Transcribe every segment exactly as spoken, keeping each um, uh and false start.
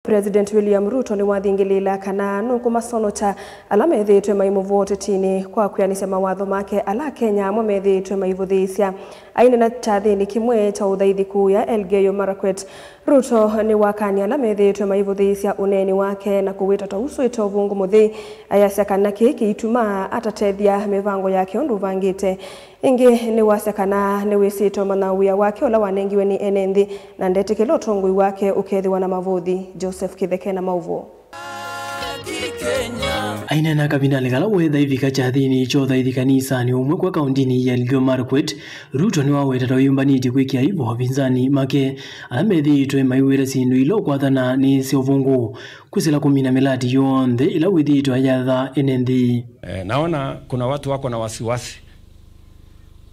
President William Ruto nĩwathingĩlĩĩla kana nũkũmasonokya ala methĩĩtwe maimũvũa ũtetinĩ kwa kwĩanĩsya mawatho make ala Akenya amwe methĩĩtwe maivũthĩĩsya. Aineena kyathĩnĩ kĩmwe kya ũthaithi kũu ya Elgeyo Marakwet, Ruto nĩwakanie ala methĩĩtwe maivũthĩĩsya ũneeni wake na kũwĩta ta usũĩte ũvũngũ mũthei, ayasya kana kĩĩ kĩitumaa atatethya mĩvango yake ũndũ ũvangĩte. Ĩngĩ nĩwasya kana nĩwĩsĩte ũmanya wĩa wake ũla wanengiwe nĩ ene nthĩ, na ndetĩkĩla ũtongoi wake ũkethĩwa na mavũthi. Joseph Kĩtheke na maũvoo. Aineena kavindanĩ kala weetha ivika kyathĩnĩ kya ũthaithi kanisanĩ ũmwe kwa kaũndĩnĩ ya Elgeyo Marakwet, Ruto nĩwaweta ta wĩyũmbanĩtye kwĩkĩa aibu avinzani make ala methĩĩtwe maiw'ĩte syĩndũ ila ũkwathana nĩ sya ũvũngũ, kwĩsĩla kũmina mĩlati yonthe ĩla wĩthĩĩtwe ayatha ene nthĩ. Eh, naona kuna watu wako na wasiwasi.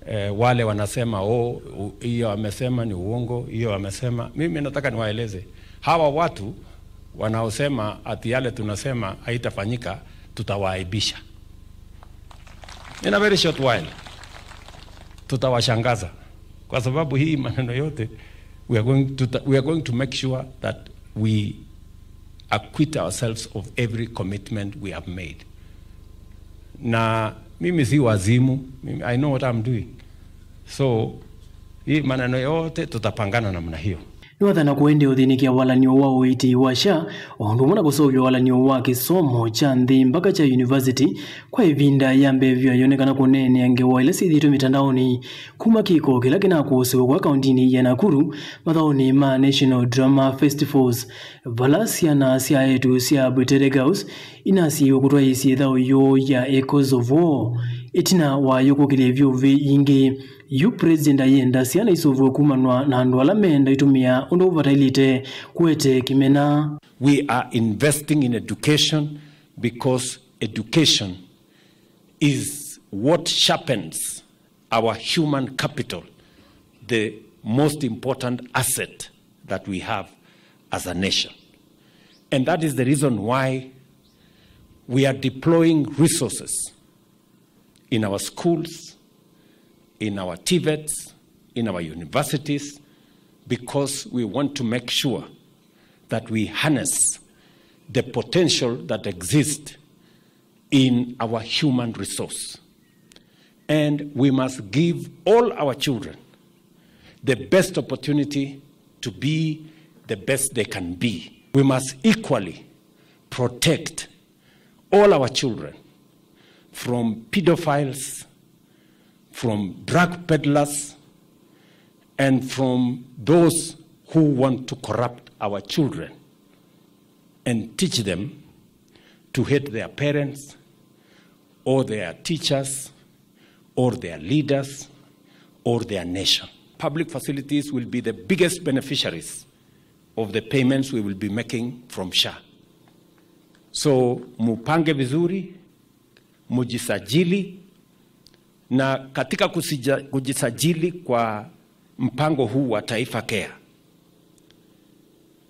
Eh, wale wanasema, "Oh, u-, hiyo amesema ni uongo, hiyo amesema." Mimi nataka niwaeleze. Hawa watu wanaosema ati yale tunasema haitafanyika, tutawaaibisha. In a very short while, tutawashangaza. Kwa sababu hii maneno yote, we are going to, we are going to make sure that we acquit ourselves of every commitment we have made. Na mimi si wazimu, mimi, I know what I'm doing. So, hii maneno yote tutapangana namna hiyo. Nĩwathana kũendea ũthĩnĩkĩa walany'o wa ũiiti wa SHA, o ũndũ ũmwe na kũseũvya walany'o wa kĩsomo kya nthĩ mbaka kya university kwa ĩvinda ya mbee vyũ ayonekana kũneenea ngewa ila syĩthĩĩtwe mĩtandaonĩ kuma kĩko kĩla kĩnakũsĩwe kwa kaũndĩnĩ ya Nakuru mathaũnĩ ma National Drama Festivals, vala syana sya aĩtu sya Butere Girls inasiĩiwe kũtwaĩĩsya ĩthaũ yoo ya Echoes of War. Ĩtina wa yo kũkĩlya ivyũvĩ ingĩ, yu President ayenda syana isũvĩwe kumanwa na andũ ala meenda itũmĩa ũndũ ũvataĩlĩte kũete kĩmena. We are investing in education because education is what sharpens our human capital, the most important asset that we have as a nation. And that is the reason why we are deploying resources in our schools, in our TVETs, in our universities, because we want to make sure that we harness the potential that exists in our human resource. And we must give all our children the best opportunity to be the best they can be. We must equally protect all our children from pedophiles, from drug peddlers, and from those who want to corrupt our children and teach them to hate their parents or their teachers or their leaders or their nation. Public facilities will be the biggest beneficiaries of the payments we will be making from SHA. So, mupange vizuri, mujisajili, na katika kusija-, kujisajili kwa mpango huu wa Taifa Care,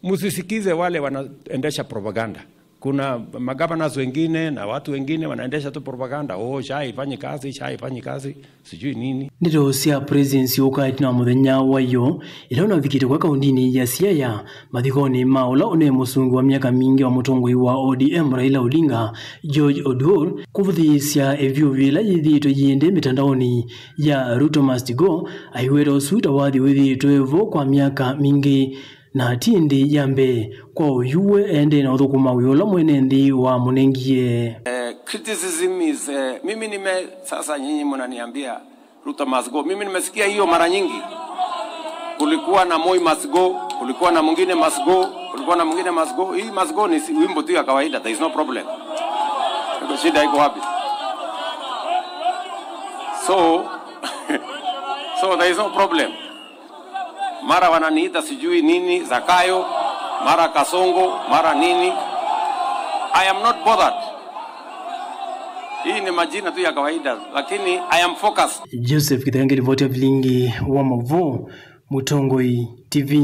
musisikize wale wanaendesha propaganda. Kuna magovernors wengine na watu wengine wanaendesha tu propaganda, "Oh, SHA haifanyi kazi, SHA haifanyi kazi," sijui nini. Ndeto sya President syũka ĩtina wa mũthenya wa ĩyoo, ĩla ũnavikĩte kwa kaũndĩnĩ ya Siaya, mathikonĩ ma ũla ũne mũsũngĩ wa myaka mingĩ wa mũtongoi wa O D M Raila Odinga, George Oduor, kũvũthĩĩsya ĩvyũvĩ ĩla yĩthĩĩtwe yĩendee mĩtandaonĩ ya Ruto Must Go, aiweta ũsu ta wathi wĩthĩĩtwe vo kwa myaka mingĩ. Na ti ĩndĩ ya mbee kwa ũyu we ende na ũthũkũma wĩa ũla mwene nthĩ wamũnengie. Eh, criticism is, eh, mimi nime-, sasa nyinyi mnaniambia Ruto must go. Mimi nimesikia hiyo mara nyingi. Kulikuwa na Moi must go, kulikuwa na mwingine must go, kulikuwa na mwingine must go. Hii must go ni si-, wimbo tu ya kawaida, there is no problem. Shida iko wapi? So, so there is no problem. Mara wananiita sijui nini, Zakayo, mara Kasongo, mara nini. I am not bothered. Hii ni majina tu ya kawaida, lakini I am focused. Joseph Kitheka, ngĩlivotia vilingi wa maũvoo, Mũtongoi T V.